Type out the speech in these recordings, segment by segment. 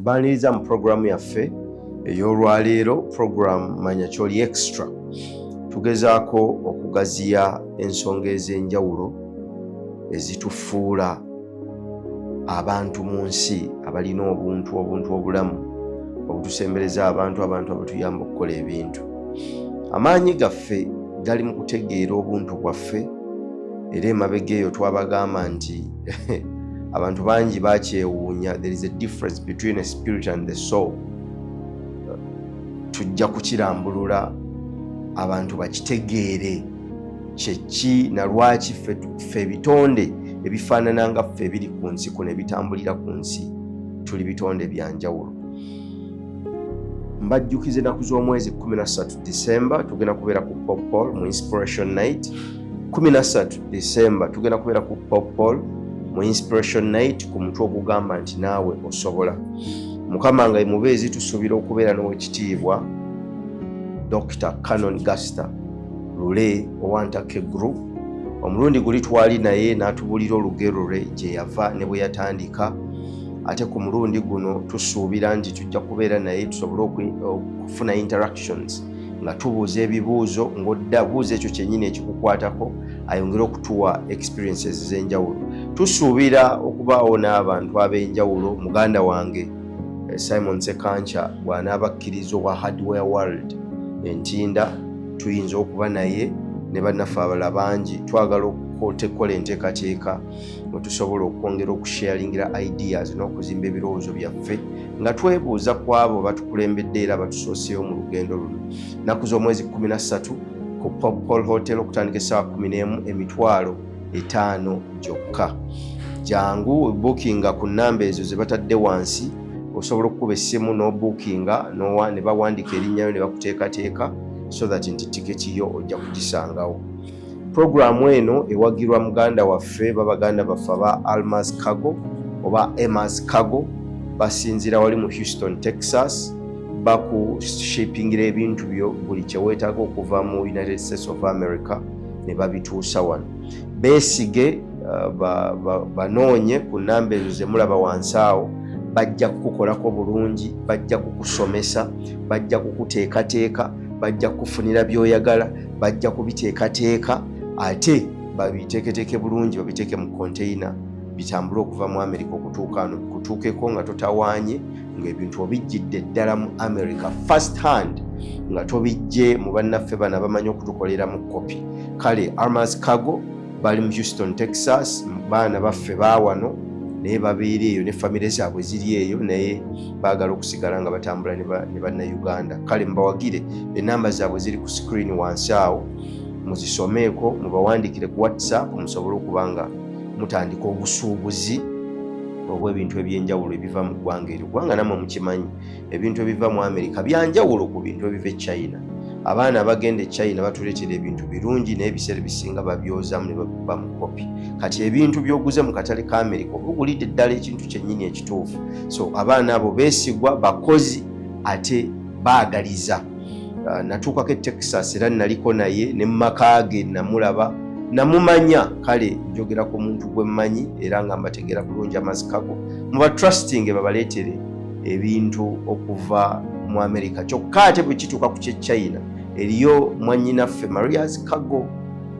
Mbaniriza mu puroguramu yaffe ey'olwaleero, puroguramu Manya Kyoli Extra. Tugezaako okugaziya ensonga ez'enjawulo ezitufuula abantu mu nsi abalina obuntu, obuntu obulamu obutusembereza abantu, abantu abatuyamba okukola ebintu. Amaanyi gaffe gali mu kutegeera obuntu bwaffe. Era emabega eyo twabagamba nti abantu bangi bakyewuunya, there is a difference between a spirit and the soul. Tujja kukirambulula abantu bakitegeere kyeki na lwaki ffe ebitonde ebifaanana nga ffe ebiri ku nsi kuno, ebitambulira ku nsi, tuli bitonde byanjawulo. Mbajjukiza, ennaku z'omwezi 13 December tugenda kubeera ku Pop Paul mu Inspiration Night. 13 December tugenda kubeera ku Pop Paul mu Inspiration Night ku mutwe ogugamba nti "Naawe Osobola". Mukama nga mubeezi, tusuubira okubeera n'Owekitiibwa Dr Canon Gaster Lule owantake Group. Omulundi guli twali naye n'atubuulira olugero lwe, gye yava ne bwe yatandika. Ate ku mulundi guno tusuubira nti tujja kubeera naye tusobole okufuna interactions nga tubuuza ebibuuzo, ng'odda buuza ekyo kyennyini ekikukwatako, ayongere okutuwa experiences ez'enjawulo. Tusuubira okubaawo n'abantu ab'enjawulo. Muganda wange Simon Sekanca bw'anaabakkiriza, owa Hardware World Entinda, tuyinza okuba naye ne bannaffe abalala bangi. Twagala okukola enteekateeka mwe tusobola okwongera okusharingira ideas n'okuzimba ebirowoozo byaffe nga twebuuza ku abo batukulembedde era batusooseewo mu lugendo luno. Nnaku z'omwezi 13 ku Pop Paul Hotel okutandika essaawa 11, 500,000 gyokka. Jangu bookinga ku nnamba ezo ze batadde wansi. Osobola okukuba essimu n'obookinga ne bawandiika erinnya lyo ne bakuteekateeka so that nti tiketi yo ojja kugisangawo. Puroguramu eno ewagirwa muganda waffe, babaganda baffe aba Almas Cargo oba Emas Cargo. Basinziira wali mu Houston, Texas. Bakushippingira ebintu byo, buli kyeweetaaga okuva mu United States of America ne babituusa wano. Beesige, banoonye ku namba ezo zemulaba wansi awo. Bajja kukukolako bulungi, bajja kukusomesa, bajja kukuteekateeka, bajja kukufunira by'oyagala, bajja kubiteekateeka ate babiteeketeeke bulungi, babiteeke mu container, bitambule okuva mu America okutuuka wano, bikutuukeko nga totawaanye, ng'ebintu obijjidde ddala mu America first hand, nga tobijje mu bannaffe bano abamanyi okutukoleramu kopi. Kale Armas Cargo bali mu Houston, Texas. Baana baffe baawano naye babeera eyo ne famire zaabwe ziri eyo, naye baagala okusigala nga batambula ne Bannayuganda. Kale mubawagire. Enamba zaabwe ziri ku screen wansi awo, muzisomeeko, mubawandikire ku WhatsApp musobole okuba nga mutandika obusuubuzi obw'ebintu ebyenjawulo ebiva mu ggwanga eryo, kubanga nammwe mukimanyi, ebintu ebiva mu Amerika byanjawulo ku bintu ebiva e China. Abaana abagenda e China batuleetera ebintu birungi, naye ebiseera ebisinga babyozamu ne babikuba mu kopi. Kati ebintu by'oguze mu katale ka Amerika oba ogulidde ddala ekintu kyennyini ekituufu. So abaana abo beesigwa, bakozi ate baagaliza. Natuukako e Texas era naliko naye ne mumaka ge, namulaba, namumanya. Kale njogera ku muntu gwe mmanyi era nga mbategeera bulungi. Amazikago muba trusting, babaleetere ebintu okuva mu America. Kyokka ate bwe kituuka ku kye China, eriyo mwannyinaffe Marias Cargo.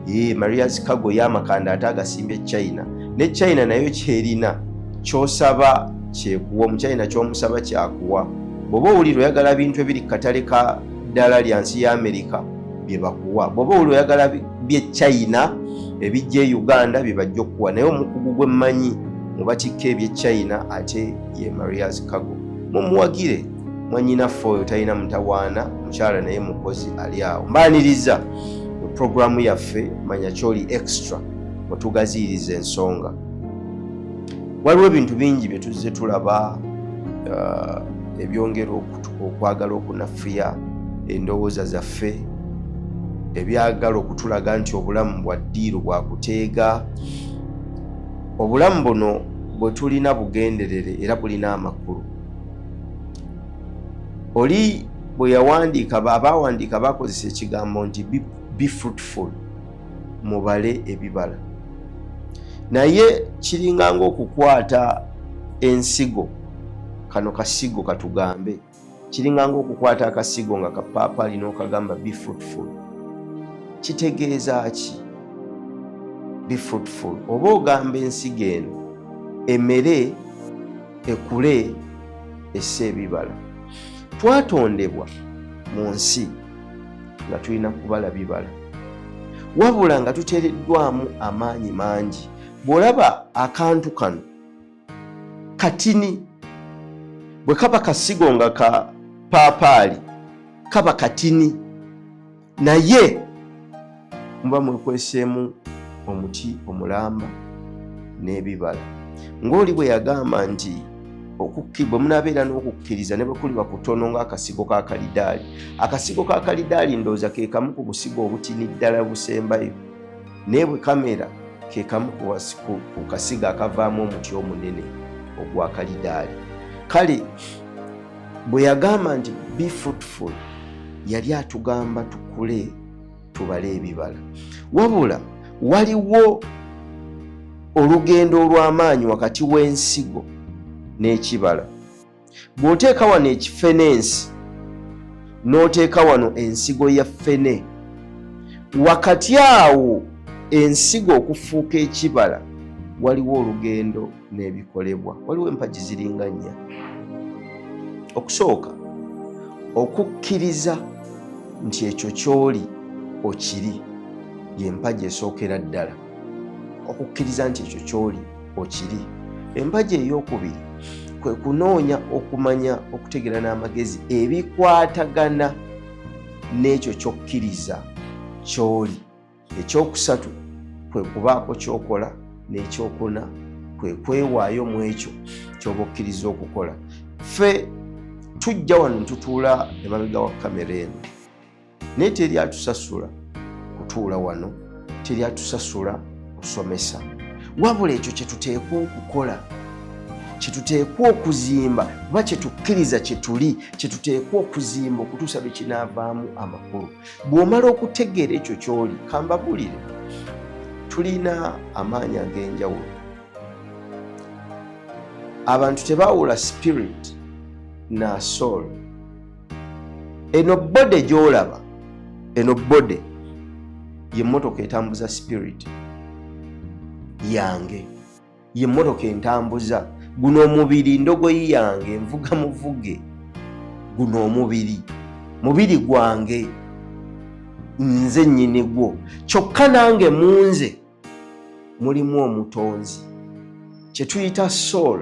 Ye Marias Cargo y'amakanda ate agasimbye China, ne China nayo kyerina, kyosaba kyekuwa. Omuchina kyomusaba kyakuwa. Bw'oba owulira oyagala bintu ebiri ku katale ka ddala lya nsi ya Amerika, bye bakuwa. Bw'oba owulira oyagala bye China ebijja e Uganda, bye bajja okukuwa. Naye omukugu gwe mmanyi mu batikka eby'e China ate ye Marias Cargo. Mumuwagire mwannyinaffe oyo, talina mutawaana, mukyala naye mukozi ali awo. Mbaaniriza mu puroguramu yaffe Manya Kyoli Extra, wetugaziiriza ensonga. Waliwo ebintu bingi bye tuzze tulaba ebyongera okwagala okunafuya endowooza zaffe, ebyagala okutulaga nti obulamu bwa ddiiru, bwakuteega. Obulamu buno bwe tulina bugenderere era bulina amakulu. Oli bwe yawandiika, abawandiika bakozesa ekigambo nti "Be fruitful", mubale ebibala. Naye kiringa ng'okukwata ensigo. Kano kasigo katugambe kiringa ng'okukwata akasigo nga kapaapaali n'okagamba be fruitful. Kitegeeza ki be fruitful? Oba ogamba ensigo eno emere, ekule, esse ebibala. Twatondebwa mu nsi nga tulina kubala bibala, wabula nga tuteereddwamu amaanyi mangi. Bw'olaba akantu kano katini, bwe kaba kasigo nga ka paapaali kaba katini, naye muba mwekweseemu omuti omulamba n'ebibala. Ng'oli bwe yagamba nti bwe munaabeera n'okukkiriza ne bwe kuliba kutono ng'akasigo ka kalidaali. Akasigo ka kalidaali ndowooza ke kamu ku busigo obutini ddala busembayo, naye bwe kamera ke kamu ku kasigo akavaamu omuti omunene ogwa kalidaali. Kale bwe yagamba nti be fruitful, yali atugamba tukule tubale ebibala. Wabula waliwo olugendo olw'amaanyi wakati w'ensigo n'ekibala. Bw'oteeka wano ekifenensi n'oteeka wano ensigo ya ffene, wakati awo ensigo okufuuka ekibala waliwo olugendo n'ebikolebwa. Waliwo empagi ziringa nnya. Okusooka, okukkiriza nti ekyo ky'oli okiri, y'empagi esookera ddala. Okukkiriza nti ekyo ky'oli okiri. Empagi ey'okubiri kwe kunoonya okumanya, okutegeera n'amagezi ebikwatagana n'ekyo ky'okkiriza ky'oli. Ekyokusatu kwe kubaako ky'okola, n'ekyokuna kwe kwewaayo mu ekyo ky'oba okkiriza okukola. Ffe tujja wano tutuula emabega wa kamera eno, naye teri atusasula kutuula wano, teri atusasula kusomesa, wabula ekyo kyetuteekwa okukola, kyetuteekwa okuzimba, kuba kyetukkiriza kyetuli, kyetuteekwa okuzimba okutuusa lwe kinaavaamu amakulu. Bw'omala okutegeera ekyo ky'oli, kambabulire, tulina amaanyi ag'enjawulo. Abantu tebaawula spirit na soul. Eno body gy'olaba, eno body ye mmotoka etambuza spirit yange, ye mmotoka entambuza guno omubiri, ndogoyi yange nvuga muvuge. Guno omubiri mubiri gwange, nze nnyini gwo. Kyokka nange mu nze mulimu omutonzi kye tuyita soul,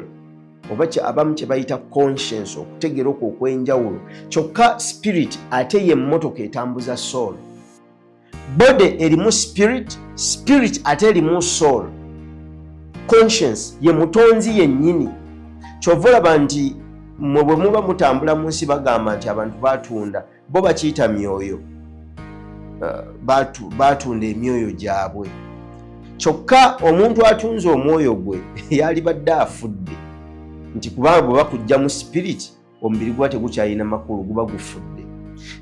oba abamu kye bayita conscience, okutegeera okwo okw'enjawulo. Kyokka spirit ate ye mmotoka etambuza soul. Body erimu spirit, spirit ate erimu soul. Conscience ye mutonzi yennyini. Kyova olaba nti mmwe bwe muba mutambula mu nsi, bagamba nti abantu batunda, bo bakiyita myoyo, batunda emyoyo gyabwe. Kyokka omuntu atunze omwoyo gwe yalibadde afudde, nti kubanga bwe bakujja mu spirit, omubiri guba tegukyalina makulu, guba gufudde.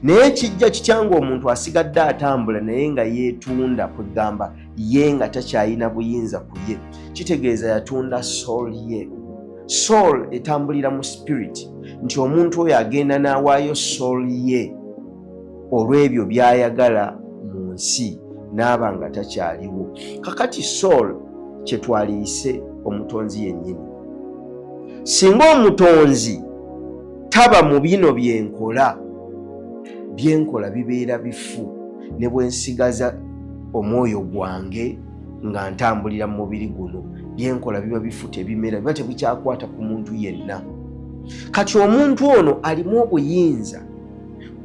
Naye kijja kitya nga omuntu asigadde atambula naye nga yeetunda, kwegamba ye nga takyalina buyinza ku ye? Kitegeeza yatunda soul ye. Soul etambulira mu spirit, nti omuntu oyo agenda n'awaayo soul ye olw'ebyo by'ayagala mu nsi, n'aba nga takyaliwo. Kakati soul kyetwaliise omutonzi yennyini. Singa omutonzi taba mu bino byenkola, byenkola bibeera bifu, ne bwe nsigaza omwoyo gwange nga ntambulira mu mubiri guno, byenkola biba bifu, tebimera, biba tebikyakwata ku muntu yenna. Kati omuntu ono alimu obuyinza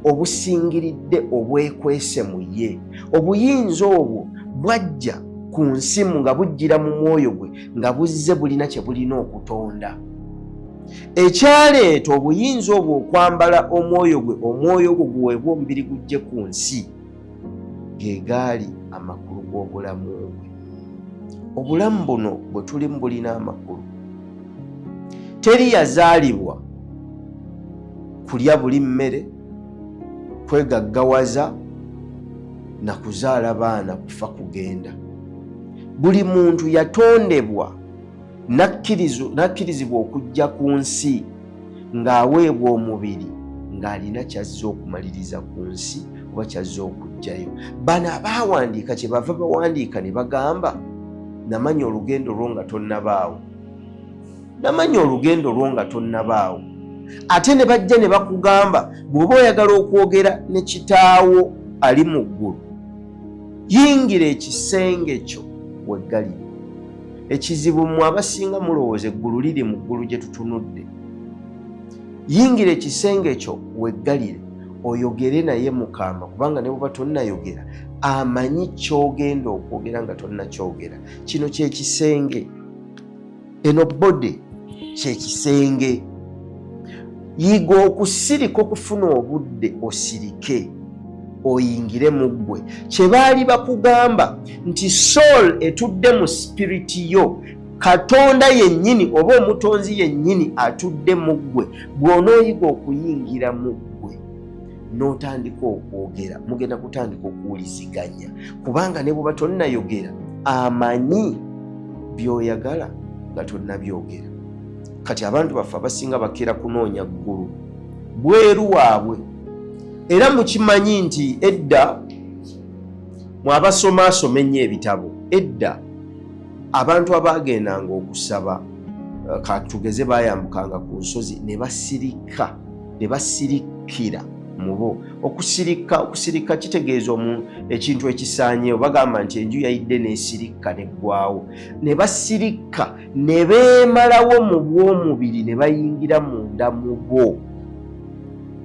obusingiridde obwekwese mu ye. Obuyinza obwo bwajja ku nsimu nga bujjira mu mwoyo gwe, nga buzze bulina kye bulina okutonda. Ekyaleeta obuyinza obwo okwambala omwoyo gwe, omwoyo ogwo guweebwa omubiri gujje ku nsi, ge gaali amakulu g'obulamu bwe. Obulamu buno bwe tulimu bulina amakulu. Teri yazaalibwa kulya buli mmere, kwegaggawaza na kuzaala baana kufa kugenda. Buli muntu yatondebwa n'akkirizibwa okujja ku nsi. ng'aweebwa omubiri ng'alina kyazze okumaliriza ku nsi oba kyazze okuggyayo. Bano abaawandiika kye bava bawandiika ne bagamba, namanya olugendo lwo nga tonnabaawo, namanya olugendo lwo nga tonnabaawo. Ate ne bajja ne bakugamba, bw'oba oyagala okwogera ne kitaawo ali mu ggulu, yingira ekisenge kyo weggalire. Ekizibu mmwe abasinga mulowooza eggulu liri mu ggulu gye tutunudde. Yingira ekisenge kyo weggalire, oyogere naye mukama, kubanga ne bw'oba tonnayogera amanyi ky'ogenda okwogera nga tonnakyogera. Kino ky'ekisenge, eno body ky'ekisenge. Yiga okusirika, okufuna obudde osirike oyingire mu ggwe. Kye baali bakugamba nti soul etudde mu spirit yo, Katonda yennyini oba omutonzi yennyini atudde mu ggwe. Bw'onooyiga okuyingira mu ggwe n'otandika okwogera, mugenda kutandika okuwuliziganya, kubanga ne bw'oba tonnayogera amanyi by'oyagala nga tonnabyogera. Kati abantu baffe abasinga bakera kunoonya ggulu bweru waabwe. Era mukimanyi nti edda mwabasomaasoma ennyo ebitabo, edda abantu abaagendanga okusaba, katugeze bayambukanga ku nsozi ne basirika, ne basirikira mu bo. Okusirika, okusirika kitegeeza ekintu ekisaanyeewo. Bagamba nti enju yayidde n'esirika neggwawo. Ne basirika ne beemalawo mu bw'omubiri, ne bayingira munda mu bo,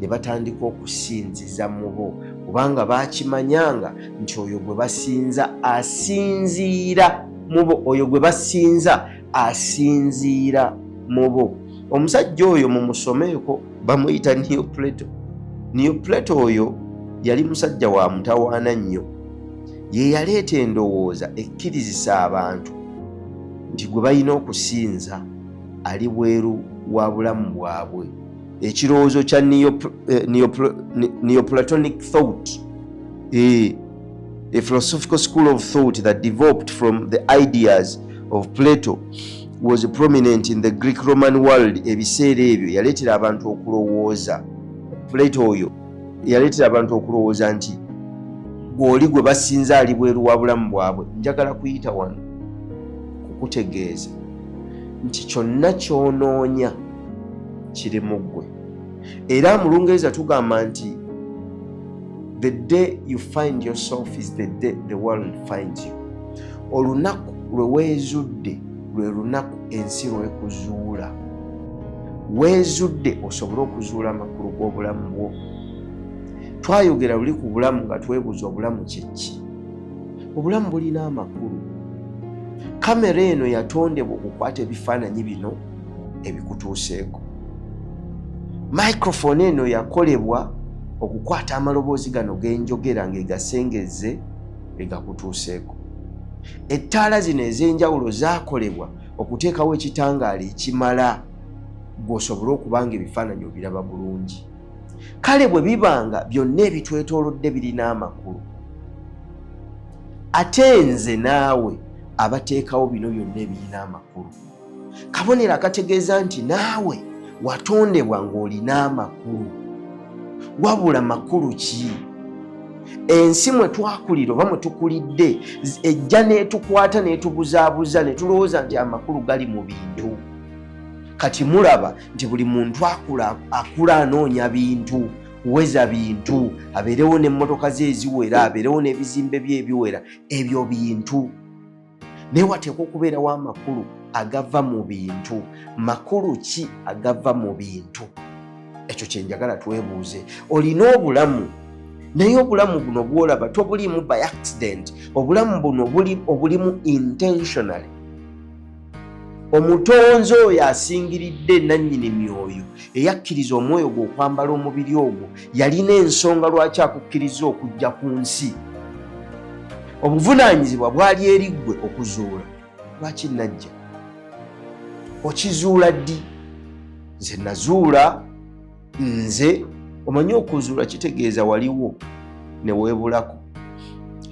ne batandika okusinziza mu bo, kubanga baakimanyanga nti oyo gwe basinza asinziira mu bo, oyo gwe basinza asinziira mu bo. Omusajja oyo mumusomeeko, bamuyita Neoplato. Neoplato oyo yali musajja wa mutawaana nnyo. Ye yaleeta endowooza ekkirizisa abantu nti gwe balina okusinza ali bweru wa bulamu bwabwe. Ekirowoozo kya Neoplatonic thought, a philosophical school of thought that developed from the ideas of Plato, was prominent in the Greek Roman world. Ebiseera ebyo yaleetera abantu okulowooza, Plato oyo yaleetera abantu okulowooza nti gw'oli gwe basinza ali bweru wa bulamu bwabwe. Njagala kuyita wano kukutegeeza nti kyonna ky'onoonya kiri mu ggwe. Era mu Lungereza tugamba nti the day you find yourself is the day the world finds you. Olunaku lwe weezudde lwe lunaku ensi lwekuzuula. Weezudde osobole okuzuula amakulu g'obulamu bwo. Twayogera luli ku bulamu nga twebuuza obulamu kyeki. Obulamu bulina amakulu. Kamera eno yatondebwa okukwata ebifaananyi bino ebikutuuseeko. Microphone eno yakolebwa okukwata amaloboozi gano genjogera ng'egasengezze egakutuuseeko. Ettaala zino ez'enjawulo zaakolebwa okuteekawo ekitangaala ekimala gw'osobole okuba nga ebifaananyi obiraba bulungi. Kale bwe bibanga byonna ebitwetoolodde birina amakulu, ate nze naawe abateekawo bino byonna ebirina amakulu, kabonero akategeeza nti naawe watondebwa ng'olina amakulu. Wabula makulu ki? Ensi mwe twakulira oba mwe tukulidde ejja n'etukwata n'etubuzaabuza ne tulowooza nti amakulu gali mu bintu. Kati mulaba nti buli muntu akula akula anoonya bintu, kuweza bintu, abeerewo n'emmotoka ze eziwera, abeerewo n'ebizimbe bye ebiwera. Ebyo bintu, naye wateekwa okubeerawo amakulu agava mu bintu. Makulu ki agava mu bintu? Ekyo kyenjagala twebuuze. Olina obulamu, naye obulamu buno bwolaba tobulimu by accident. Obulamu buno obulimu intentionally. Omutonzi oyo asingiridde nannyini myoyo eyakkiriza omwoyo gwe okwambala omubiri ogwo yalina ensonga lwaki akukkiriza okujja ku nsi. Obuvunaanyizibwa bwali eri ggwe okuzuula lwaki najja. Okizuula ddi? Nze nazuula, nze omanyi okuzuula kitegeeza waliwo ne weebulako.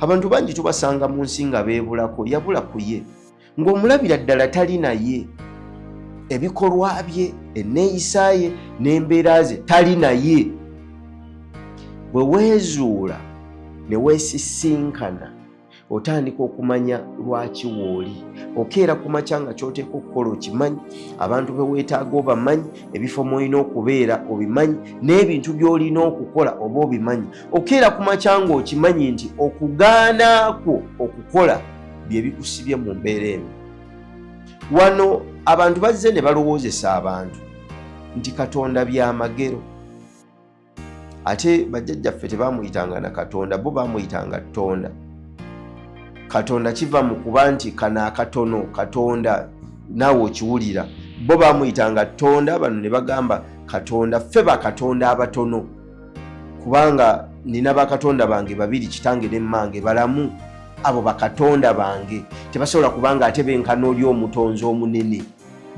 Abantu bangi tubasanga mu nsi nga beebulako, yabula ku ye ng'omulabira ddala tali naye, ebikolwa bye, Enneeyisa ye n'embeera ze tali naye. Bwe weezuula ne weesisinkana, otandika okumanya lwaki wooli. Okeera ku makya nga ky'oteeka okukola okimanyi, abantu be weetaaga obamanyi, ebifo mw'olina okubeera obimanyi, n'ebintu by'olina okukola oba obimanyi. Okeera ku makya ng'okimanyi nti okugaana kwo okukola bye bikusibye mu mbeera eno. Wano abantu bazze ne balowoozesa abantu nti Katonda byamagero, ate bajjajjaffe tebamuyitanga na Katonda, bo bamuyitanga Ttonda. Katonda kiva mu kuba nti kano akatono Katonda, naawe okiwulira. Bo bamuyitanga Ttonda, bano ne bagamba Katonda. Ffe bakatonda abatono, kubanga nina bakatonda bange babiri, kitange ne mmange, balamu. Abo bakatonda bange tebasobola kubanga ate benkana oli omutonzi omunene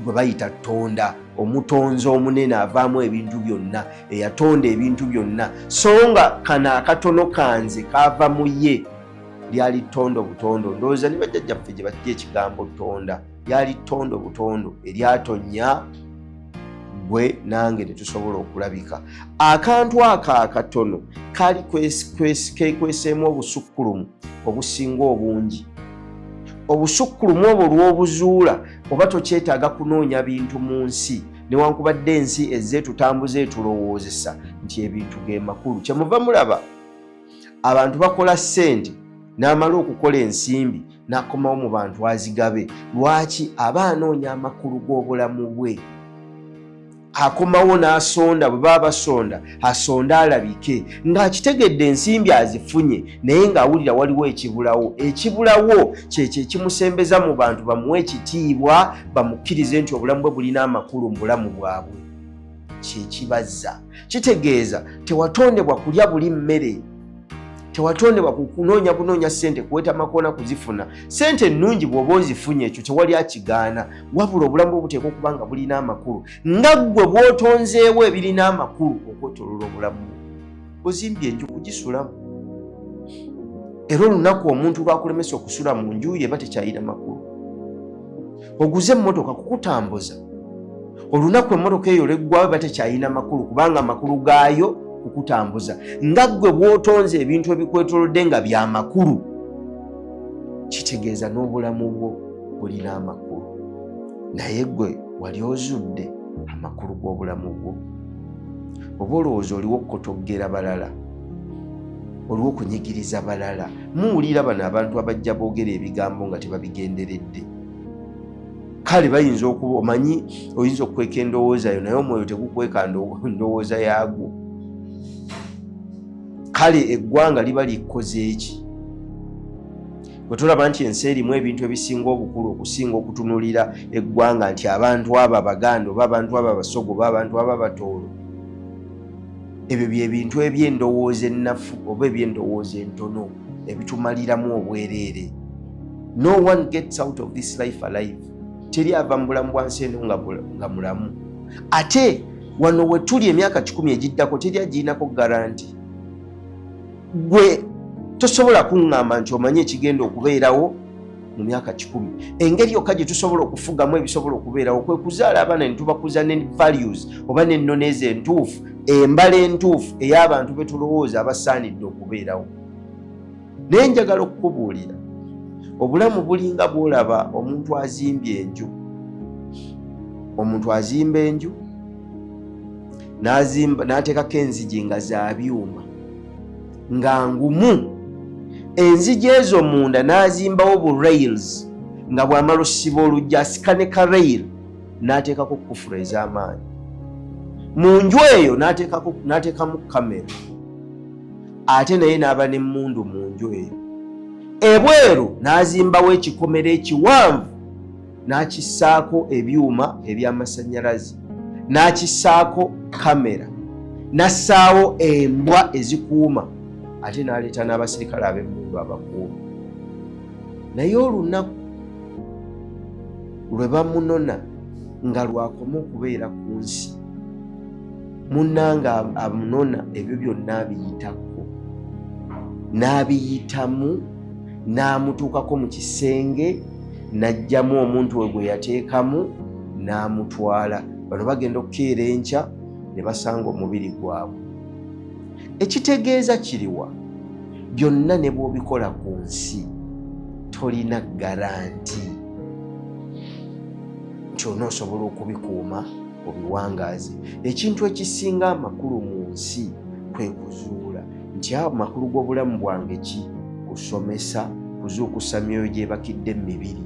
gwe bayita Ttonda, omutonzi omunene avaamu ebintu byonna, eyatonda ebintu byonna. So nga kano akatono kanze kaava mu ye, lyali ttondo butondo. Ndowooza ne bajjajjaffe gye bajja ekigambo Ttonda, lyali ttondo butondo eryatonnya gwe nange ne tusobola okulabika. Akantu ako akatono kaali kekweseemu obusukkulumu obusinga obungi. Obusukkulumu obwo lw'obuzuula, oba tokyetaaga kunoonya bintu mu nsi, newankubadde ensi ezze etutambuza etulowoozesa nti ebintu ge makulu. Kyemuva mulaba abantu bakola ssente, n'amala okukola ensimbi n'akomawo mu bantu azigabe. Lwaki? Aba anoonya amakulu g'obulamu bwe. Akomawo n'asonda, bwe baba basonda asonda alabike ng'akitegedde ensimbi azifunye, naye ng'awulira waliwo ekibulawo. Ekibulawo kyekyo ekimusembeza mu bantu bamuwe ekitiibwa, bamukkirize nti obulamu bwe bulina amakulu mu bulamu bwabwe. Kyekibazza kitegeeza tewatondebwa kulya buli mmere, tewatondebwa kunoonya bunoonya ssente kuweta makoona kuzifuna. Ssente ennungi bw'oba ozifunye, ekyo tewali akigaana, wabula obulamu bwe buteekwa okuba nga bulina amakulu, nga ggwe bw'otonzeewo ebirina amakulu okwetoloola obulamu bwo. Ozimbye enju kugisulamu, era olunaku omuntu lwakulemesa okusula mu nju ye eba tekyalina makulu. Oguze emmotoka kukutambuza, olunaku emmotoka eyo lweggwawo eba tekyalina makulu, kubanga amakulu gaayo kukutambuza. Nga ggwe bw'otonze ebintu ebikwetolodde nga bya makulu, kitegeeza n'obulamu bwo bulina amakulu. Naye ggwe wali ozudde amakulu g'obulamu bwo? Oba olowooza oliwo okukotoggera balala, oliwo okunyigiriza balala? Muwulira bano abantu abajja boogera ebigambo nga tebabigenderedde. Kale bayinza okuba omanyi, oyinza okukweka endowooza yo, naye omwoyo tegukweka ndowooza yaagwo. Kale eggwanga liba likkoze eki bwe tulaba nti ensi erimu ebintu ebisinga obukulu okusinga okutunulira eggwanga, nti abantu abo Abaganda oba abantu abo Abasogo oba abantu abo Abatoolo? Ebyo bye bintu eby'endowooza ennafu oba eby'endowooza entono ebitumaliramu obwereere. No one gets out of this life alive. Teri ava mu bulamu bwa nsi eno nga mulamu. Ate wano we tuli, emyaka 100 egiddako teri agirinako guarantee. Gwe tosobola kuŋŋamba nti omanyi ekigenda okubeerawo mu myaka 100. Engeri yokka gye tusobola okufugamu ebisobola okubeerawo kwe kuzaala abaana ne tubakuza ne values oba n'ennono ezo entuufu, embala entuufu ey'abantu be tulowooza abasaanidde okubeerawo. Naye njagala okukubuulira, obulamu bulinga bw'olaba omuntu azimbye enju. Omuntu azimba enju n'azimba n'ateekako enzigi nga za byuma nga ngumu. Enzigi ezo munda n'azimbawo bu rails, nga bw'amala osiba oluggi asika ne ka rail, n'ateekako kufula ez'amaanyi mu nju eyo, n'ateekamu kamera, ate naye n'aba n'emmundu mu nju eyo. Ebweru n'azimbawo ekikomera ekiwanvu, n'akissaako ebyuma eby'amasannyalaze, n'akissaako kamera, n'assaawo embwa ezikuuma, ate n'aleeta n'abasirikale ab'emmundu abakuuma. Naye olunaku lwe bamunona nga lwakoma okubeera ku nsi, munnanga amunona ebyo byonna abiyitako, n'abiyitamu, n'amutuukako mu kisenge, n'aggyamu omuntu we gwe yateekamu n'amutwala. Bano bagenda okukeera enkya ne basanga omubiri gwabwe. Ekitegeeza kiriwa? Byonna ne bw'obikola ku nsi tolina garanti nti onoosobola okubikuuma obiwangaaze. Ekintu ekisinga amakulu mu nsi kwe kuzuula nti amakulu g'obulamu bwange ki? Kusomesa, kuzuukusa myoyo gyebakidde mu mibiri.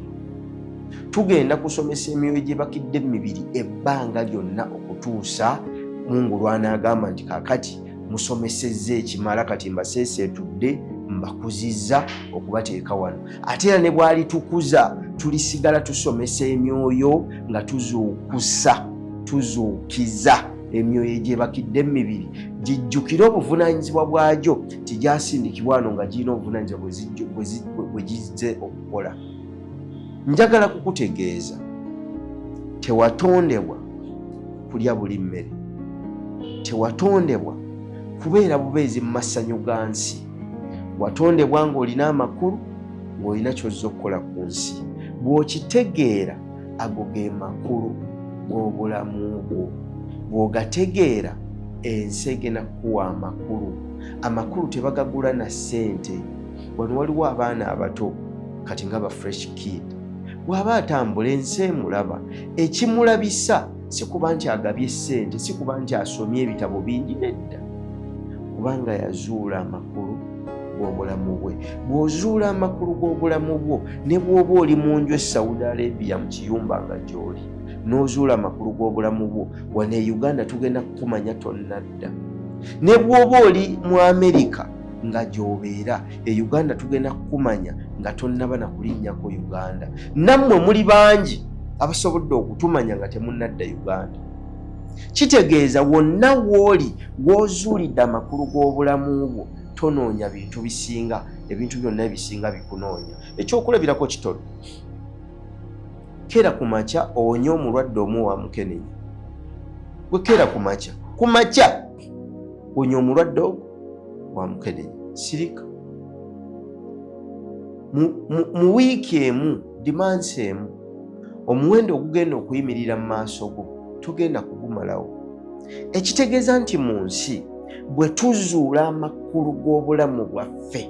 Tugenda kusomesa emyoyo gyebakidde mu mibiri ebbanga lyonna okutuusa Mungu lw'anaagamba nti kaakati musomesezza ekimala, kati mbaseeseetudde, mbakuzizza okubateeka wano. Ate era ne bw'alitukuza tulisigala tusomesa emyoyo nga tuzuukusa, tuzuukiza emyoyo egyebakidde mu mibiri gijjukire obuvunaanyizibwa bwagyo nti gyasindikibwa wano nga girina obuvunaanyizibwa bwe gizze okukola. Njagala kukutegeeza, tewatondebwa kulya buli mmere, tewatondebwa kubeera bubeezi mu masanyu ga nsi. Watondebwa ng'olina amakulu, ng'olina ky'ozza okukola ku nsi. Bw'okitegeera, ago ge makulu g'obulamu bwo. Bw'ogategeera, ensi egenda kukuwa amakulu. Amakulu tebagagula na ssente. Wano waliwo abaana abato kati nga ba Fresh Kid, bw'aba atambula ensi emulaba. Ekimulabisa si kuba nti agabye ssente, si kuba nti asomye ebitabo bingi, nedda, kubanga yazuula amakulu g'obulamu bwe. Bw'ozuula amakulu g'obulamu bwo, ne bw'oba oli mu nju e Saudi Arabia mu kiyumba nga gy'oli, n'ozuula amakulu g'obulamu bwo, wano e Uganda tugenda kukumanya tonnadda. Ne bw'oba oli mu Amerika nga gy'obeera, e Uganda tugenda kukumanya nga tonnaba na kulinnyako Uganda. Nammwe muli bangi abasobodde okutumanya nga temunnadda Uganda. Kitegeeza wonna w'oli w'ozuulidde amakulu g'obulamu bwo, tonoonya bintu bisinga, ebintu byonna ebisinga bikunoonya. Ekyokulabirako kitono, keera ku makya owonye omulwadde omu owa mukenenya. Gwe keera ku makya, ku makya wonya omulwadde ogwo wa mukenenya, sirika. Mu wiiki emu, dimansi emu, omuwendo ogugenda okuyimirira mu maaso go togenda kugumalawo. Ekitegeeza nti mu nsi bwe tuzuula amakulu g'obulamu bwaffe,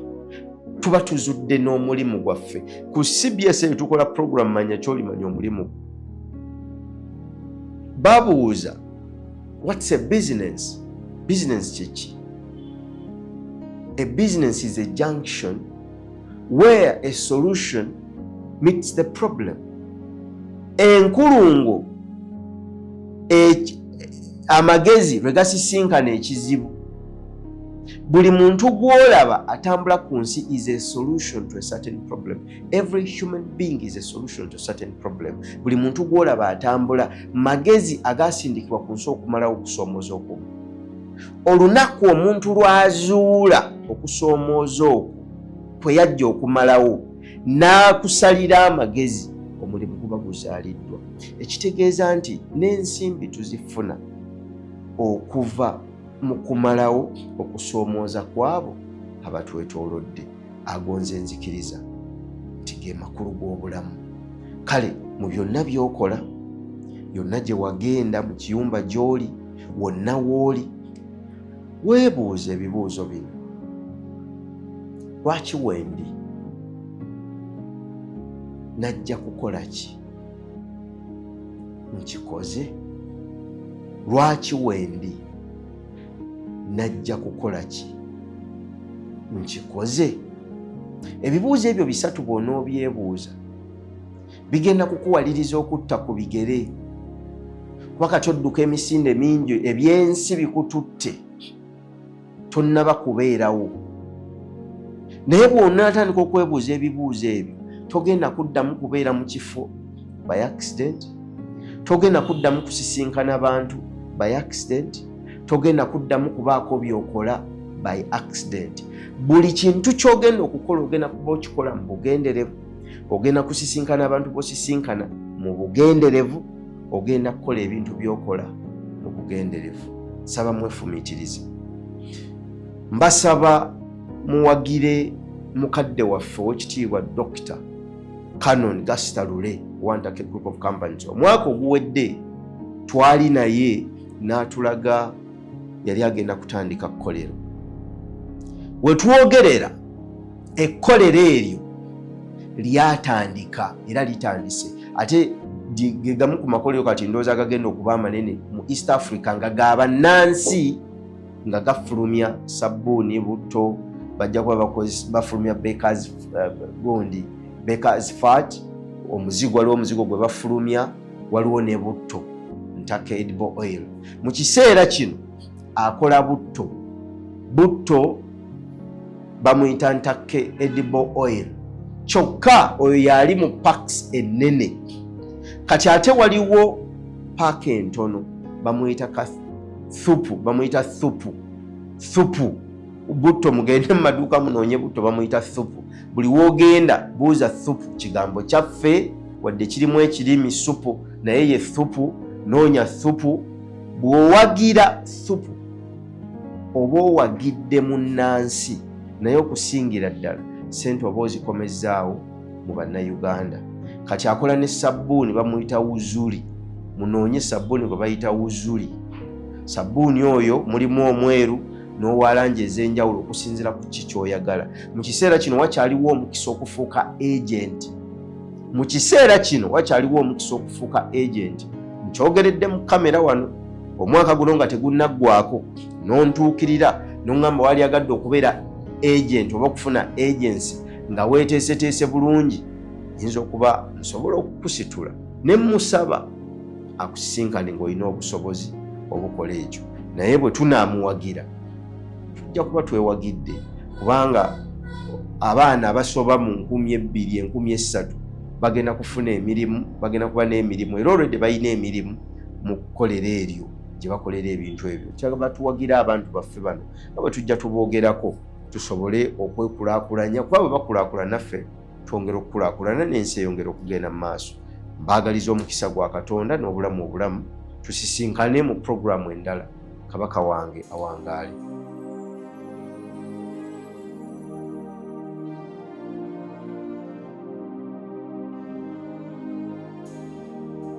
tuba tuzudde n'omulimu gwaffe. Ku CBS eyo tukola program Manya Kyolimanya Omulimu Gwo. Babuuza, what's a business? Business kyeki? A business is a junction where a solution meets the problem. Enkulungo amagezi lwe gasisinkana ekizibu. Buli muntu gw'olaba atambula ku nsi is a solution to a certain problem. Every human being is a solution to a certain problem. Buli muntu gw'olaba atambula magezi agasindikibwa ku nsi okumalawo okusoomooza okumu. Olunaku omuntu lw'azuula okusoomooza okwo kwe yajja okumalawo n'akusalira amagezi, omulimu guba guzaaliddwa. Ekitegeeza nti n'ensimbi tuzifuna okuva mu kumalawo okusoomooza kw'abo abatwetoolodde. Ago nze nzikiriza nti ge makulu g'obulamu. Kale mu byonna by'okola, yonna gye wagenda, mu kiyumba gy'oli, wonna w'oli, weebuuze ebibuuzo bino: lwaki wendi? Najja kukola ki? Nkikoze? Lwaki wendi? Najja kukola ki? Nkikoze? Ebibuuzo ebyo bisatu bw'onoobyebuuza bigenda kukuwaliriza okutta ku bigere, kuba kati odduka emisinde mingi, ebyensi bikututte, tonnaba kubeerawo. Naye bw'onaatandika okwebuuza ebibuuzo ebyo, togenda kuddamu kubeera mu kifo by accident, togenda kuddamu kusisinkana bantu by accident, togenda kuddamu kubaako by'okola by accident. Buli kintu ky'ogenda okukola ogenda kuba okikola mu bugenderevu, ogenda kusisinkana abantu b'osisinkana mu bugenderevu, ogenda kukola ebintu by'okola mu bugenderevu. Saba mwefumiitirize. Mbasaba muwagire mukadde waffe owekitiibwa Dr. Canon Gaster Lule, Wantake Group of Companies. Omwaka oguwedde Twali naye n'atulaga yali agenda kutandika kkolero. We twogerera ekkolero eryo lyatandika era litandise, ate ge gamu ku makolero kati ndowooza agagenda okuba amanene mu East Africa nga ga bannansi, nga gafulumya sabbuuni, butto, bajja kuba bafulumya bakers, gundi bakers fat, omuzigo, waliwo omuzigo gwe bafulumya, waliwo ne butto Ntaka edible oil. Mu kiseera kino akola butto, butto bamuyita Ntake edible oil. Kyokka oyo yali mu packs ennene. Kati ate waliwo pack entono, bamuyita kathupu, bamuyita thupu, thupu butto. Mugende mu maduuka munoonye butto bamuyita thupu. Buli woogenda buuza thupu, kigambo kyaffe wadde kirimu ekirimi supu, naye ye thupu. Noonya thupu. Bw'owagira thupu oba owagidde munnansi, naye okusingira ddala sente oba ozikomezzaawo mu Bannayuganda. Kati akola ne sabbuuni bamuyita Wuzuli. Munoonye sabbuuni gwe bayita Wuzuli. Sabbuuni oyo mulimu omweru n'owa langi ez'enjawulo okusinziira ku ki ky'oyagala. Mu kiseera kino wakyaliwo omukisa okufuuka agent. Mu kiseera kino wakyaliwo omukisa okufuuka agent. Nkyogeredde mu kamera wano. Omwaka guno nga tegunnaggwako n'ontuukirira n'oŋŋamba wali agadde okubeera agent oba okufuna agency nga weeteeseteese bulungi, yinza okuba nsobola okukusitula ne musaba akusisinkane ng'olina obusobozi obukola ekyo. Naye bwe tunaamuwagira tujja kuba twewagidde, kubanga abaana abasoba mu 2000, 3000 bagenda kufuna emirimu, bagenda kuba n'emirimu, era olwedde balina emirimu mu kkolero eryo gye bakolera ebintu ebyo. Kyagamba tuwagira abantu baffe bano nga bwe tujja tuboogerako, tusobole okwekulaakulanya, kuba bwe bakulaakulana naffe twongera okukulaakulana n'ensi eyongera okugenda mu maaso. Mbaagaliza omukisa gwa Katonda n'obulamu obulamu. Tusisinkane mu puroguramu endala. Kabaka wange awangaale.